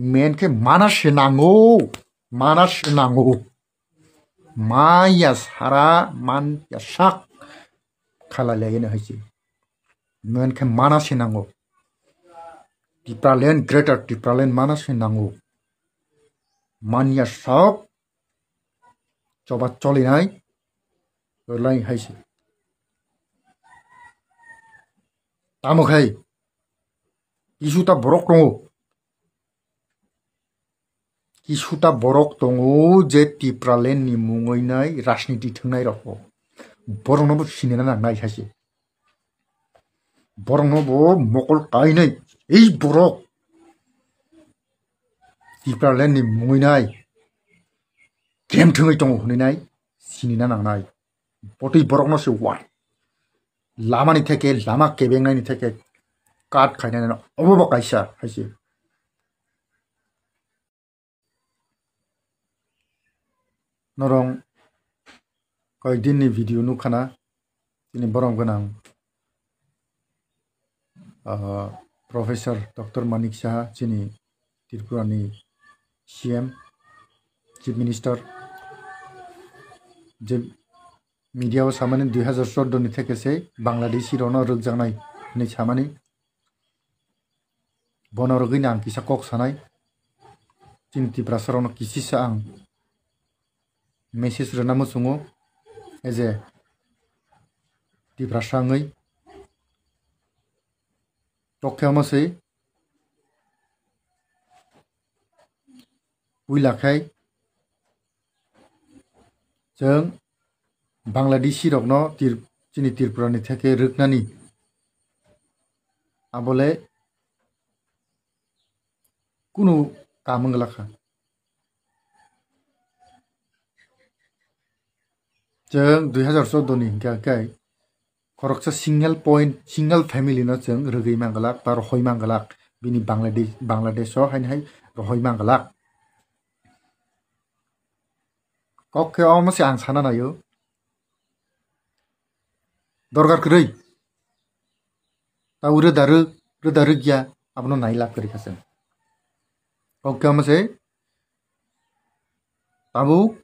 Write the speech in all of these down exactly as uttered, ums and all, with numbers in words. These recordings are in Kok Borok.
Men khe mana se nango, mana se nango. Maya sara, man ya sak khalai lai no hai se. Men khe mana se nango. Tipraland, Greater Tipraland mana se nango. Man ya sak choba cholinai lai hai se. Tamo khai kisu ta borok tongo. Kisuta borok tongo je Tipraland ni mungwi nai rajniti thwngnai rok. Borok no bo sinina nangnai hai se. Borok no bo mokol kainai. Ei borok Tipraland ni mungwi nai kem thwngwi tongo hwnwi nai sinina nangnai. Botwi borok no se wa. Lama ni theke, lama kebeng nai ni theke kat khainai no obo bo kaisa hai se. Norong koyekdin ni video nukhana, chini borom gwnang, ah, Professor Doctor Manik Saha, chini Tripura ni C M, Chief Minister, je media o samani dui hazar chordo ni theke se Bangladeshi rokno rwkjaknai hinwi samani. Bono rwgwino ang kisa kok sanai, chini Tiprasa rokno kisisa ang message rwna muchungo, as a Tiprasa wngwi. Tokhe omo se puila khai chwng Bangladeshi rokno Tir-, chini Tripura ni theke rwknani abole kunu kam wng glak kha. Chwng dui hazar chordo ni hingkha khe khoroksa single point, single family no chwng rwgwi man glak ba rohoi man glak, bini Bangladesh, Bangladesh o haini hai rohoi man glak. Kok khe omo se ang sana naio. Dorkar kwrwi. Tau rwda rwk, rwda rwk ya, abono nai lab kwrwi kha chwng. Kok khe omo se tabuk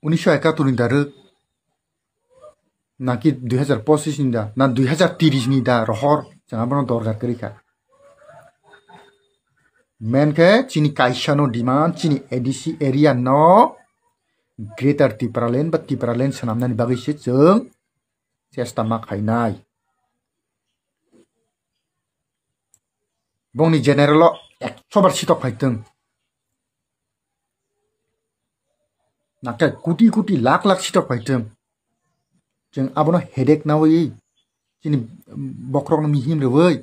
unisho ekatur ni da rwk, naki dui hazar pochis ni da, na dui hazar tiris ni da rohor, chwng abono dorkar kwrwi kha. Men khe chini kaisa no demand, chini A D C area no Greater Tipraland ba Tipraland swnamnani bagwi se chwng chesta ma khainai. Bongni general o ekso bar sitok phaitwng. Nakai koti koti lakh lakh sitok phaitwng. Chwng abono headache nawi chini bokhorokno mihim rwui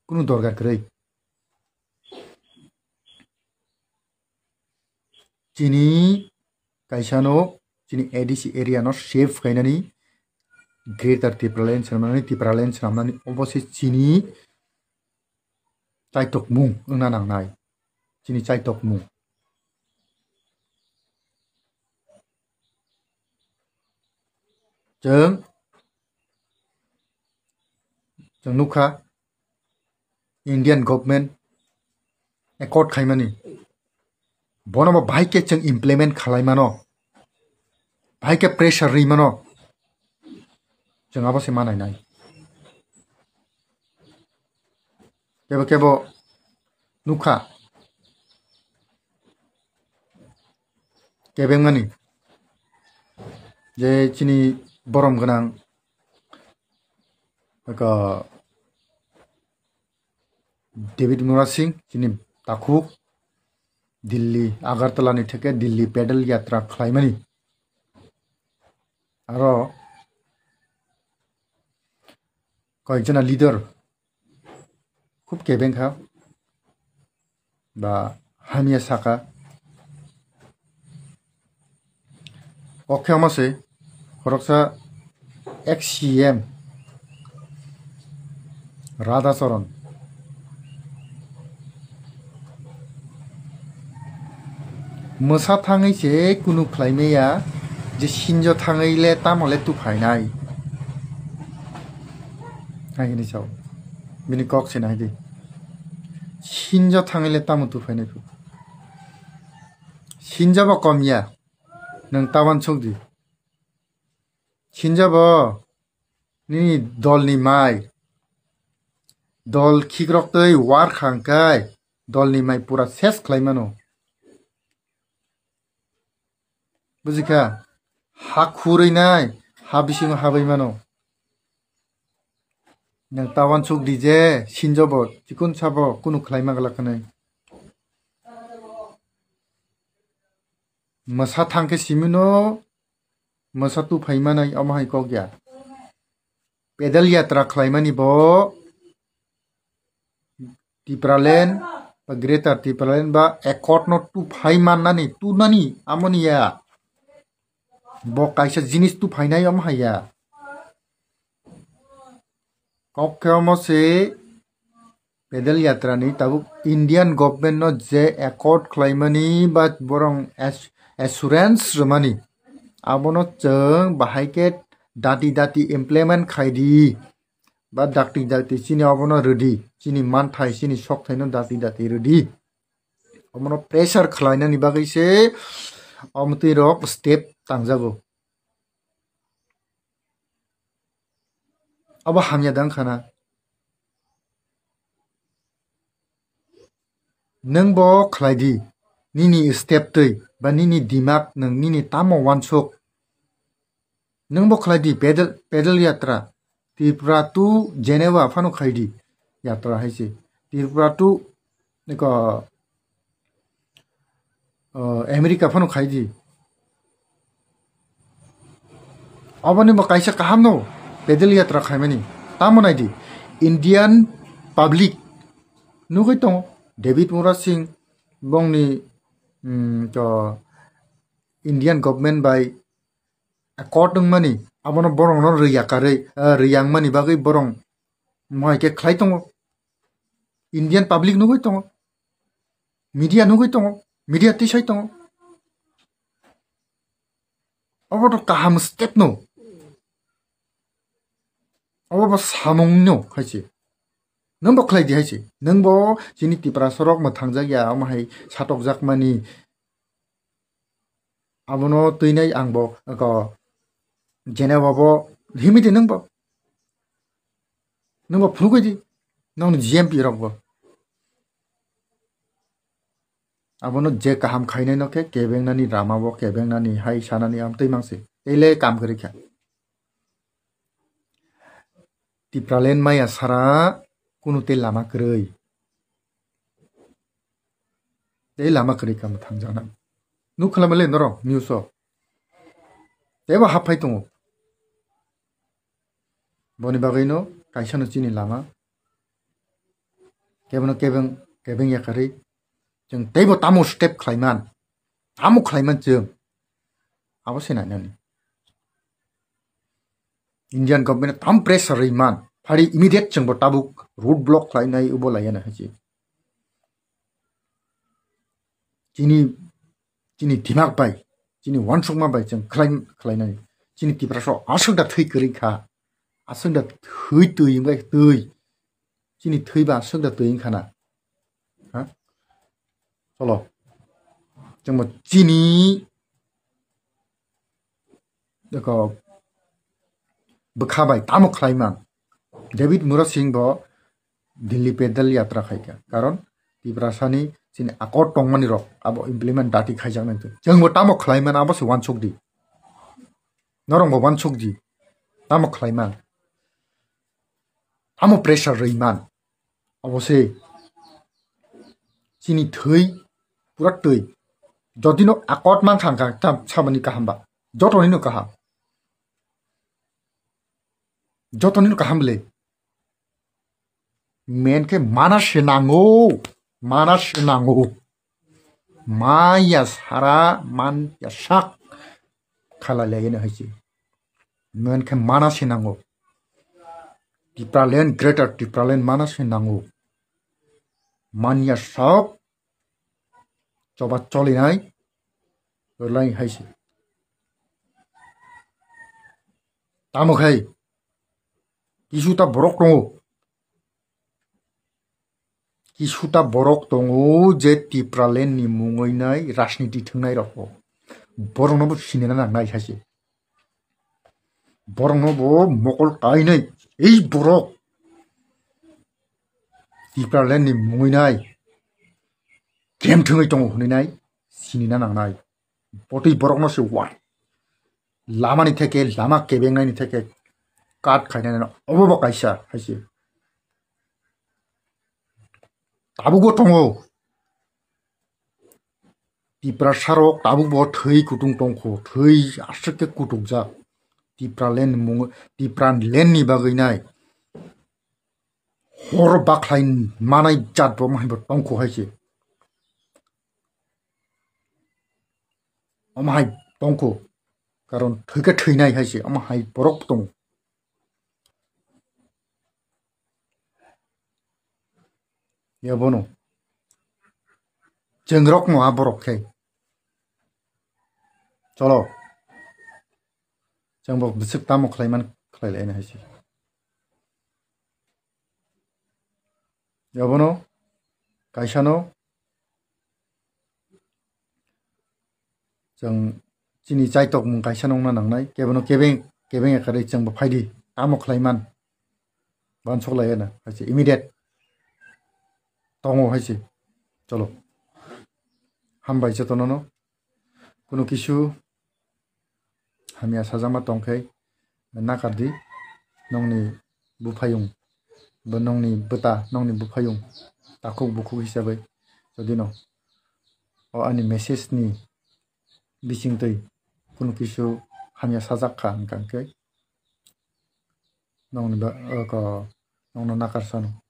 kunu dorkar kwrwi. Chini kaisa no chini A D C area no safe khainani, Greater Tipraland swnamnani, Tipraland swnamnani obo se chini chaitokmung wngna nangnai, chini chaitokmung. Chwng, chwng nukha, Indian government accord khaimani, bono bo bahai khe chwng implement khalai mano, bahai khe pressure rwi mano, chwng abo se ma nainai. Kebo kebo nukha kebengmani je chini borom gwnang eko David Murasing chini takhuk Delhi Agartala ni theke Delhi pedal yatra khlaimani. Aro koyekjona leader khub kebeng kha ba hamya saka. Kok khe omo se khoroksa ex C M Radhacharan. Mwsa thangwi se kunu khlai maya, je sinjo thangwi le tamo le tuphainai. Hai hwnwi sao. Bini kok se nai di. Sinjo thangwi le tamo tuphainai kho? Sinjo bo kom ya. Nwng ta uansuk di. Sinjo bo nini dolni mai. Dol khikrok twi war khangkai dolni mai pura ses khlai mano. Bujikha? Ha khurwi nai, ha bisingo habai mano. Nwng ta uansuk di je, sinjo bo, chikon sabo, kunu khlai ma glak khnai. Mwsa thangkhe simino, mwsa tuphai manai, omo hai kok ya. Pedal yatra khlaimani bo Tipraland ba Greater Tipraland ba accord no tuphai mannani, tunani amoni ya. Bo kaisa jinis tuphainai omo hai ya. Kok khe omo se pedal yatra ni tabuk Indian government no je accord khlaimani ba borong as-, assurance rwmani, abono chwng bahai khe dati dati implement khai di. Ba dakti dakti chini obono rwdi, chini manthai, chini sokthai no dakti dakti rwdi. Omono pressure khlainani bagwi se omtwi rok step tangjago. Abo hamya dang khana. Nwng bo khlai di, nini step twi ba nini dimak nwng nini tamo uansuk. Nwng bo khlai di pedal, pedal yatra. Tripura to Geneva phano khai di yatra hai se. Tripura to eko, o, America phano khai di. Aboni bo kaisa kaham no pedal yatra khaimani. Tamo nai di, Indian public nugui tongo, David Murad Singh bongni, mm, to Indian government bai accord wngmani, abono borokno rwi yakarwi, eh, rwi yangmani bagwi borok mohai khe khlai tongo. Indian public nugui tongo, media nugui tongo, media tisai tongo. Obo to kaham step no. Obo bo samung no hai se. Nwng bo khlai di hai se. Nwng bo chini Tiprasa rok mwthang jak ya, omo hai satokjak mani. Abono twinai ang bo, ako, Geneva bo himwi di nwng bo. Nwng bo phunugwi di. Nwng G M P rok bo. Abono je kaham khainai no khe kebengnani rama bo, kebengnani hai sanani amtwi mangsi. Tei le kam kwrwi kha. Tipraland maya sara kunu tei lama kwrwi. Tei lama kwrwi kamo thangjaknai. Nuk khlama le norok news o. Teibo hap phai tongo. Boni bagwino kaisa no chini lama. Kebono kebeng, kebeng yakarwi. Chwng teibo tamo step khlaiman. Tamo khlaiman chwng. Abo se nainani. Indian government tam pressure rwi man. Phari immediate chwngbo tabuk road block khlainai ubo laiyana hai se. Chini, chini dimak bai, chini uansukma bai chwng khlai, khlainani. Chini Tiprasa aswk da thwi kwrwi kha. Aswk da thwi twi wngkha twi. Chini thwi ba aswk da twi wngkha na. Ha? Cholo. Chwngbo chini eko bwkha bai tamo khlai man. David Murad Singh bo Delhi pedal yatra khai kha. Karon Tiprasani chini akor tongmani rok abo implement dati khaijak nai. Chwngbo tamo khlai man abo se uansuk di. Norok bo uansuk di. Tamo khlai man. Tamo pressure rwi man. Abo se chini thwi pura twi. Jotino akot man khang kha tam sabani kaham ba. Jotoni no kaham. Jotoni no kaham le. Men khe mana se nango. Mana se nango. Maya sara man ya sak. Khala le yene hai se. Men khe mana se nango. Tipraland, Greater Tipraland mana se nango. Manya sok choba cholinai rwlai hai se. Tamo khai kisu ta borok tongo. Kisuta borok tongo je Tipraland ni mungwi nai rajniti thwngnai rok. Borokno bo sinina nangnai hai se. Borokno bo mokol kainai. Ei borok Tipraland ni mungwi nai kem thwngwi tongo hwnwi nai sinina nangnai. Botwi borokno se wa. Lamani theke, lama kebengnani theke kat khainani obo bo kaisa hai se. Tabukbo tongo. Tiprasarok tabukbo thwi kutung tongkho, thwi aswk khe kutukjak. Tipraland ni mung, Tipraland ni bagwi nai hor bakhlai manai jat bo mahaibo tongkho hai se. Omo hai tongkho, karon thwikhe thwinai hai se, omo hai borok tongo. Yabono chwngrokno a borok khe cholo, chwngbo bwswk tamo khlaiman khlai laina hai se. Yabono kaisano chwng chini chaitok mung kaisa nongna nangnai, kebono kebeng kebeng ekharwi chwngbo phaidi tamo khlaiman bansok laiyana hai se immediate tongo hai se. Cholo, hambai jotonono. Kunu kisu hamya sajakma tongkhe nakardi, nongni buphayung bo nongni bwta, nongni buphayung takhuk bukhuk hisabai jodino o ani message ni bisingtwi kunu kisu hamya sajak kha hwnkha khe nongni ba, o, ko, nongno nakarsano.